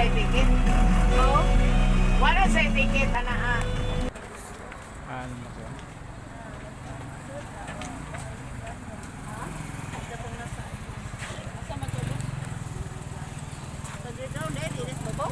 Sa ticket? Oo. Wala sa ticket, ana ah. Ano na siya? Asa man to? Sa ground eh, di rin babaw.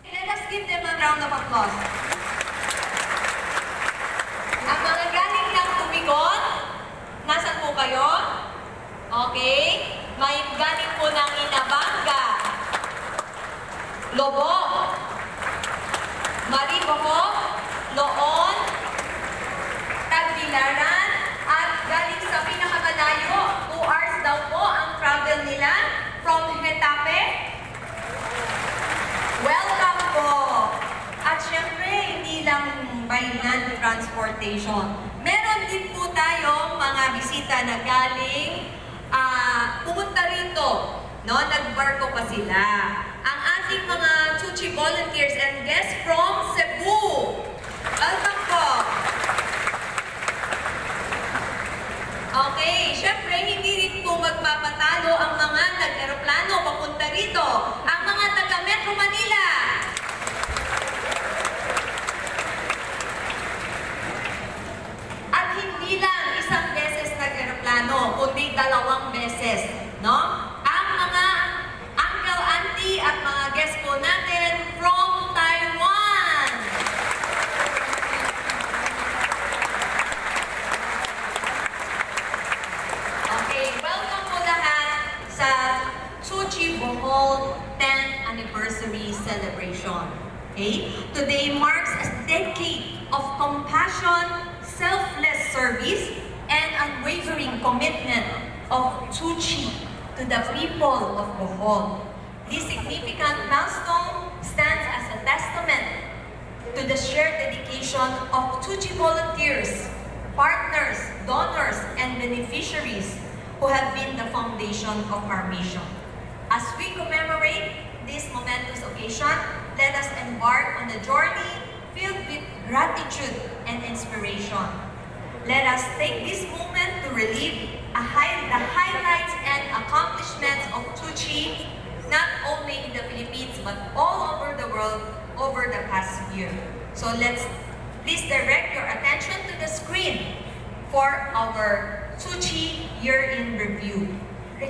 Let us give them a round of applause. Ang mga galing ng Tubigon, nasan po kayo? Okay. May galing po ng Inabanga, Lobo, Maribojoc, Loon, Tagbilaran, at galing sa pinakamalayo, 2 hours daw po ang travel nila from Getafe. Welcome po! At syempre, hindi lang by land transportation. Meron din po tayong mga bisita na galing, pumunta rito, no? Nagbarko pa sila. Ang ating mga Tzu Chi volunteers and guests from Cebu. Welcome po! Okay, syempre hindi rin po magpapatalo ang mga nag-aeroplano papunta rito. Ang mga taga Metro Manila. At hindi lang isang beses nag-aeroplano, kundi dalawang beses, no? Ang mga uncle, auntie at mga guest po natin from Taiwan. Okay, welcome po lahat sa Tzu Chi Bohol 10th Anniversary Celebration. Okay? Today marks a decade of compassion, selfless service, and unwavering commitment of Tzu Chi to the people of Bohol. This significant milestone stands as a testament to the shared dedication of Tzu Chi volunteers, partners, donors, and beneficiaries who have been the foundation of our mission. As we commemorate this momentous occasion, let us embark on a journey filled with gratitude and inspiration. Let us take this moment to relive the highlights and accomplishments of Tzu Chi, not only in the Philippines but all over the world over the past year. So let's please direct your attention to the screen for our Tzu Chi Year in Review.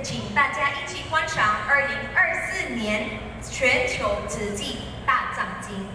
请大家一起观赏2024年全球慈济大藏经。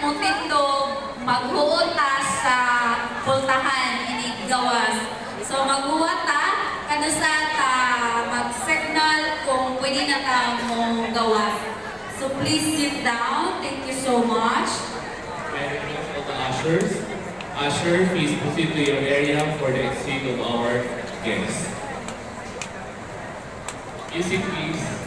mutindog, maghuot ta sa pultahan inig gawas. So maghuwat ta, kanusa ta mag-signal kung pwede na ta mo gawas. So please sit down. Thank you so much. May I request all the ushers? Usher, please proceed to your area for the exit of our guests. Music, please.